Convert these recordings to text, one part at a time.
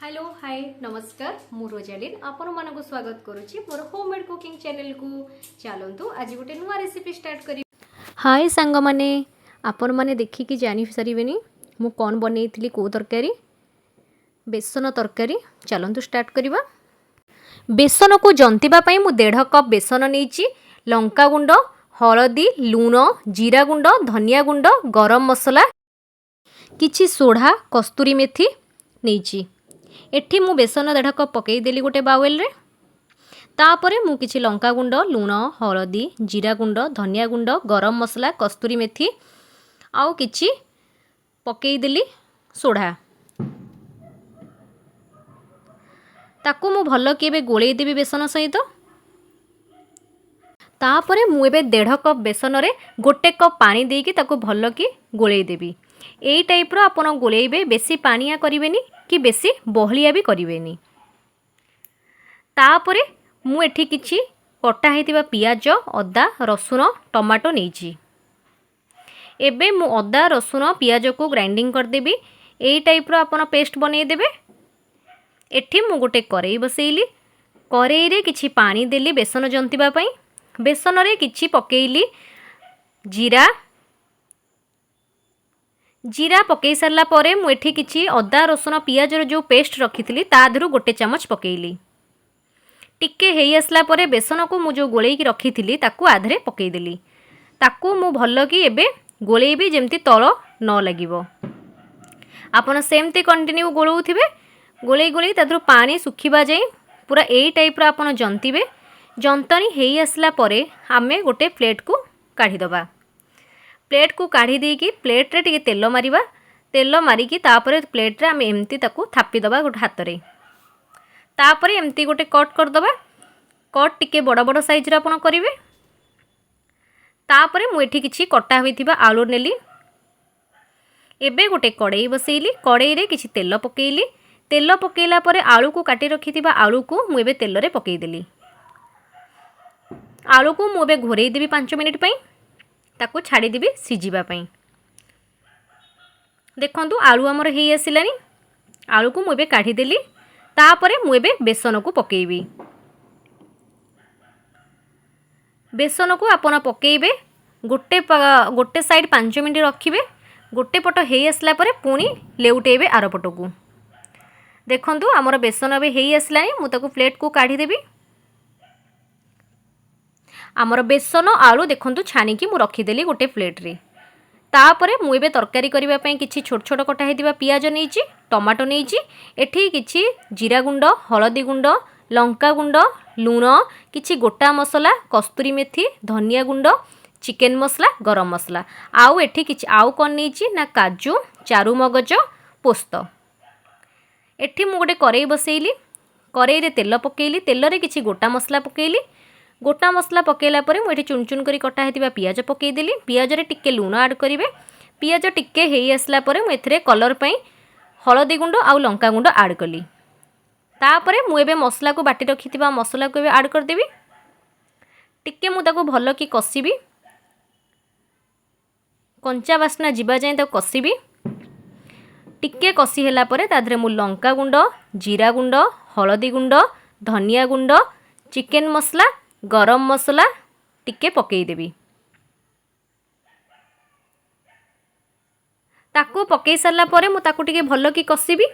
Hello, ହାଏ, ନମସ୍କାର। ମୁଁ ରୋଜାଲିନ୍ ଆପଣମାନଙ୍କୁ ସ୍ୱାଗତ କରୁଛି ମୋର ହୋମ୍ ମେଡ୍ କୁକିଂ ଚ୍ୟାନେଲକୁ। ଚାଲନ୍ତୁ, ଆଜି ଗୋଟେ ନୂଆ ରେସିପି ଷ୍ଟାର୍ଟ କରି। ହାଏ ସାଙ୍ଗମାନେ, ଆପଣମାନେ ଦେଖିକି ଜାଣିସାରିବେନି ମୁଁ କ'ଣ ବନେଇଥିଲି, କେଉଁ ତରକାରୀ। ବେସନ ତରକାରୀ। ଚାଲନ୍ତୁ ଷ୍ଟାର୍ଟ କରିବା। ବେସନକୁ ଜନ୍ତିବା ପାଇଁ ମୁଁ 1.5 କପ୍ ବେସନ ନେଇଛି। ଲଙ୍କା ଗୁଣ୍ଡ, ହଳଦୀ, ଲୁଣ, ଜିରା ଗୁଣ୍ଡ, ଧନିଆ ଗୁଣ୍ଡ, ଗରମ ମସଲା, କିଛି ସୋଢ଼ା, କସ୍ତୁରୀ ମେଥି ନେଇଛି। ଏଠି ମୁଁ ବେସନ 1.5 କପ୍ ପକାଇଦେଲି ଗୋଟେ ବାଉଲରେ। ତାପରେ ମୁଁ କିଛି ଲଙ୍କା ଗୁଣ୍ଡ, ଲୁଣ, ହଳଦୀ, ଜିରା ଗୁଣ୍ଡ, ଧନିଆ ଗୁଣ୍ଡ, ଗରମ ମସଲା, କସ୍ତୁରୀ ମେଥି ଆଉ କିଛି ପକାଇଦେଲି ସୋଢ଼ା। ତାକୁ ମୁଁ ଭଲକି ଏବେ ଗୋଳେଇ ଦେବି ବେସନ ସହିତ। ତାପରେ ମୁଁ ଏବେ 1.5 କପ୍ ବେସନରେ 1 କପ୍ ପାଣି ଦେଇକି ତାକୁ ଭଲକି ଗୋଳେଇ ଦେବି। ଏଇ ଟାଇପ୍ର ଆପଣ ଗୋଳେଇବେ, ବେଶୀ ପାଣିଆ କରିବେନି କି ବେଶୀ ବହଳିଆ ବି କରିବେନି। ତାପରେ ମୁଁ ଏଠି କିଛି କଟା ହେଇଥିବା ପିଆଜ, ଅଦା, ରସୁଣ, ଟମାଟୋ ନେଇଛି। ଏବେ ମୁଁ ଅଦା, ରସୁଣ, ପିଆଜକୁ ଗ୍ରାଇଣ୍ଡିଙ୍ଗ କରିଦେବି। ଏଇ ଟାଇପ୍ର ଆପଣ ପେଷ୍ଟ ବନେଇଦେବେ। ଏଠି ମୁଁ ଗୋଟେ କରେଇ ବସେଇଲି। କରେଇରେ କିଛି ପାଣି ଦେଲି ବେସନ ଜନ୍ତିବା ପାଇଁ। ବେସନରେ କିଛି ପକେଇଲି ଜିରା। ଜିରା ପକେଇ ସାରିଲା ପରେ ମୁଁ ଏଠି କିଛି ଅଦା, ରସୁଣ, ପିଆଜର ଯେଉଁ ପେଷ୍ଟ ରଖିଥିଲି, ତା ଦେହରୁ 1 ଚାମଚ ପକେଇଲି। ଟିକେ ହେଇ ଆସିଲା ପରେ ବେସନକୁ ମୁଁ ଯେଉଁ ଗୋଳେଇକି ରଖିଥିଲି, ତାକୁ ଆ ଦେହରେ ପକେଇଦେଲି। ତାକୁ ମୁଁ ଭଲକି ଏବେ ଗୋଳେଇବି, ଯେମିତି ତଳ ନ ଲାଗିବ। ଆପଣ ସେମିତି କଣ୍ଟିନ୍ୟୁ ଗୋଳଉଥିବେ। ଗୋଳେଇ ଗୋଳେଇ ତା ଦେହରୁ ପାଣି ଶୁଖିବା ଯାଏଁ ପୁରା ଏଇ ଟାଇପ୍ର ଆପଣ ଜନ୍ତିବେ। ଜନ୍ତଣି ହେଇ ଆସିଲା ପରେ ଆମେ ଗୋଟେ ପ୍ଲେଟ୍କୁ କାଢ଼ିଦେବା। ପ୍ଲେଟ୍କୁ କାଢ଼ି ଦେଇକି ପ୍ଲେଟ୍ରେ ଟିକେ ତେଲ ମାରିବା। ତେଲ ମାରିକି ତାପରେ ପ୍ଲେଟ୍ରେ ଆମେ ଏମିତି ତାକୁ ଥାପିଦେବା ଗୋଟେ ହାତରେ। ତାପରେ ଏମିତି ଗୋଟେ କଟ୍ କରିଦେବା। କଟ୍ ଟିକେ ବଡ଼ ବଡ଼ ସାଇଜ୍ର ଆପଣ କରିବେ। ତାପରେ ମୁଁ ଏଠି କିଛି କଟା ହୋଇଥିବା ଆଳୁ ନେଲି। ଏବେ ଗୋଟେ କଡ଼େଇ ବସେଇଲି। କଡ଼େଇରେ କିଛି ତେଲ ପକେଇଲି। ତେଲ ପକେଇଲା ପରେ ଆଳୁକୁ, କାଟି ରଖିଥିବା ଆଳୁକୁ ମୁଁ ଏବେ ତେଲରେ ପକେଇଦେଲି। ଆଳୁକୁ ମୁଁ ଏବେ ଘୋରେଇ ଦେବି 5 ମିନିଟ୍ ପାଇଁ। ତାକୁ ଛାଡ଼ିଦେବି ସିଝିବା ପାଇଁ। ଦେଖନ୍ତୁ, ଆଳୁ ଆମର ହେଇ ଆସିଲାଣି। ଆଳୁକୁ ମୁଁ ଏବେ କାଢ଼ିଦେଲି। ତାପରେ ମୁଁ ଏବେ ବେସନକୁ ପକେଇବି। ବେସନକୁ ଆପଣ ପକେଇବେ, ଗୋଟେ ଗୋଟେ ସାଇଡ଼୍ 5 ମିନିଟ୍ ରଖିବେ। ଗୋଟେ ପଟ ହେଇ ଆସିଲା ପରେ ପୁଣି ଲେଉଟେଇବେ ଆର ପଟକୁ। ଦେଖନ୍ତୁ, ଆମର ବେସନ ଏବେ ହେଇ ଆସିଲାଣି। ମୁଁ ତାକୁ ପ୍ଲେଟ୍କୁ କାଢ଼ିଦେବି। ଆମର ବେସନ ଆଳୁ ଦେଖନ୍ତୁ, ଛାଣିକି ମୁଁ ରଖିଦେଲି ଗୋଟେ ପ୍ଲେଟ୍ରେ। ତାପରେ ମୁଁ ଏବେ ତରକାରୀ କରିବା ପାଇଁ କିଛି ଛୋଟ ଛୋଟ କଟା ହେଇଥିବା ପିଆଜ ନେଇଛି, ଟମାଟୋ ନେଇଛି। ଏଠି କିଛି ଜିରା ଗୁଣ୍ଡ, ହଳଦୀ ଗୁଣ୍ଡ, ଲଙ୍କା ଗୁଣ୍ଡ, ଲୁଣ, କିଛି ଗୋଟା ମସଲା, କସ୍ତୁରୀ ମେଥି, ଧନିଆ ଗୁଣ୍ଡ, ଚିକେନ୍ ମସଲା, ଗରମ ମସଲା। ଆଉ ଏଠି କିଛି ଆଉ କ'ଣ ନେଇଛି ନା କାଜୁ, ଚାରୁମଗଜ, ପୋସ୍ତ। ଏଠି ମୁଁ ଗୋଟେ କରେଇ ବସେଇଲି। କରେଇରେ ତେଲ ପକେଇଲି। ତେଲରେ କିଛି ଗୋଟା ମସଲା ପକେଇଲି। ଗୋଟା ମସଲା ପକେଇଲା ପରେ ମୁଁ ଏଠି ଚୁନ ଚୁନ କରି କଟା ହେଇଥିବା ପିଆଜ ପକେଇଦେଲି। ପିଆଜରେ ଟିକେ ଲୁଣ ଆଡ଼୍ କରିବେ। ପିଆଜ ଟିକେ ହେଇ ଆସିଲା ପରେ ମୁଁ ଏଥିରେ କଲର୍ ପାଇଁ ହଳଦୀ ଗୁଣ୍ଡ ଆଉ ଲଙ୍କା ଗୁଣ୍ଡ ଆଡ଼୍ କଲି। ତାପରେ ମୁଁ ଏବେ ମସଲାକୁ, ବାଟି ରଖିଥିବା ମସଲାକୁ ଏବେ ଆଡ଼୍ କରିଦେବି। ଟିକେ ମୁଁ ତାକୁ ଭଲକି କଷିବି। କଞ୍ଚା ବାସ୍ନା ଯିବା ଯାଏଁ ତାକୁ କଷିବି। ଟିକେ କଷି ହେଲା ପରେ ତା ଦେହରେ ମୁଁ ଲଙ୍କା ଗୁଣ୍ଡ, ଜିରା ଗୁଣ୍ଡ, ହଳଦୀ ଗୁଣ୍ଡ, ଧନିଆ ଗୁଣ୍ଡ, ଚିକେନ୍ ମସଲା, ଗରମ ମସଲା ଟିକେ ପକେଇଦେବି। ତାକୁ ପକେଇ ସାରିଲା ପରେ ମୁଁ ତାକୁ ଟିକେ ଭଲକି କଷିବି।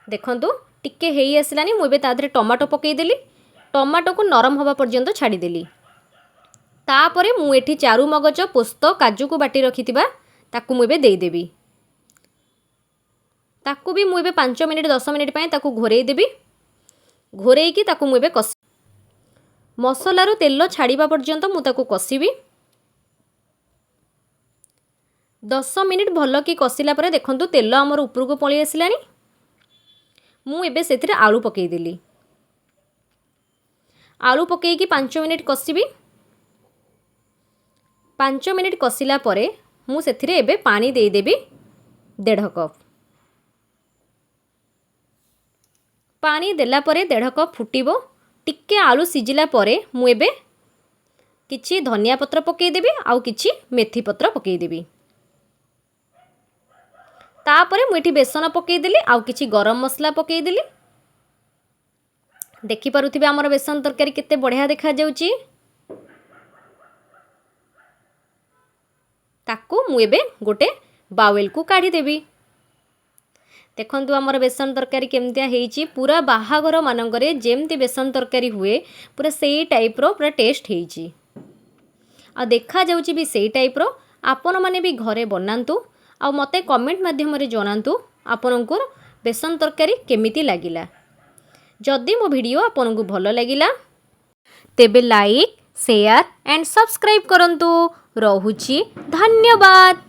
ଦେଖନ୍ତୁ, ଟିକେ ହେଇ ଆସିଲାଣି। ମୁଁ ଏବେ ତା ଦେହରେ ଟମାଟୋ ପକେଇଦେଲି। ଟମାଟୋକୁ ନରମ ହେବା ପର୍ଯ୍ୟନ୍ତ ଛାଡ଼ିଦେଲି। ତାପରେ ମୁଁ ଏଠି ଚାରୁମଗଜ, ପୋସ୍ତ, କାଜୁକୁ ବାଟି ରଖିଥିବା, ତାକୁ ମୁଁ ଏବେ ଦେଇଦେବି। ତାକୁ ବି ମୁଁ ଏବେ 5 ମିନିଟ୍, 10 ମିନିଟ୍ ପାଇଁ ତାକୁ ଘୋରେଇ ଦେବି। ଘୋରେଇକି ତାକୁ ମୁଁ ଏବେ କଷି, ମସଲାରୁ ତେଲ ଛାଡ଼ିବା ପର୍ଯ୍ୟନ୍ତ ମୁଁ ତାକୁ କଷିବି। 10 ମିନିଟ୍ ଭଲକି କଷିଲା ପରେ ଦେଖନ୍ତୁ, ତେଲ ଆମର ଉପରକୁ ପଳେଇ ଆସିଲାଣି। ମୁଁ ଏବେ ସେଥିରେ ଆଳୁ ପକେଇଦେଲି। ଆଳୁ ପକେଇକି 5 ମିନିଟ୍ କଷିବି। 5 ମିନିଟ୍ କଷିଲା ପରେ ମୁଁ ସେଥିରେ ଏବେ ପାଣି ଦେଇଦେବି 1.5 କପ୍। ପାଣି ଦେଲା ପରେ 1.5 କପ୍ ଫୁଟିବ। ଟିକେ ଆଳୁ ସିଝିଲା ପରେ ମୁଁ ଏବେ କିଛି ଧନିଆ ପତ୍ର ପକାଇଦେବି ଆଉ କିଛି ମେଥି ପତ୍ର ପକାଇଦେବି। ତାପରେ ମୁଁ ଏଠି ବେସନ ପକାଇଦେଲି ଆଉ କିଛି ଗରମ ମସଲା ପକାଇଦେଲି। ଦେଖିପାରୁଥିବେ, ଆମର ବେସନ ତରକାରୀ କେତେ ବଢ଼ିଆ ଦେଖାଯାଉଛି। ତାକୁ ମୁଁ ଏବେ ଗୋଟେ ବାୱେଲକୁ କାଢ଼ିଦେବି। ଦେଖନ୍ତୁ, ଆମର ବେସନ ତରକାରୀ କେମିତିଆ ହେଇଛି। ପୁରା ବାହାଘର ମାନଙ୍କରେ ଯେମିତି ବେସନ ତରକାରୀ ହୁଏ, ପୁରା ସେଇ ଟାଇପ୍ର ପୁରା ଟେଷ୍ଟ ହେଇଛି ଆଉ ଦେଖାଯାଉଛି ବି ସେଇ ଟାଇପ୍ର। ଆପଣମାନେ ବି ଘରେ ବନାନ୍ତୁ ଆଉ ମୋତେ କମେଣ୍ଟ ମାଧ୍ୟମରେ ଜଣାନ୍ତୁ ଆପଣଙ୍କୁ ବେସନ ତରକାରୀ କେମିତି ଲାଗିଲା। ଯଦି ମୋ ଭିଡ଼ିଓ ଆପଣଙ୍କୁ ଭଲ ଲାଗିଲା, ତେବେ ଲାଇକ୍, ସେୟାର ଆଣ୍ଡ ସବସ୍କ୍ରାଇବ୍ କରନ୍ତୁ। ରହୁଛି, ଧନ୍ୟବାଦ।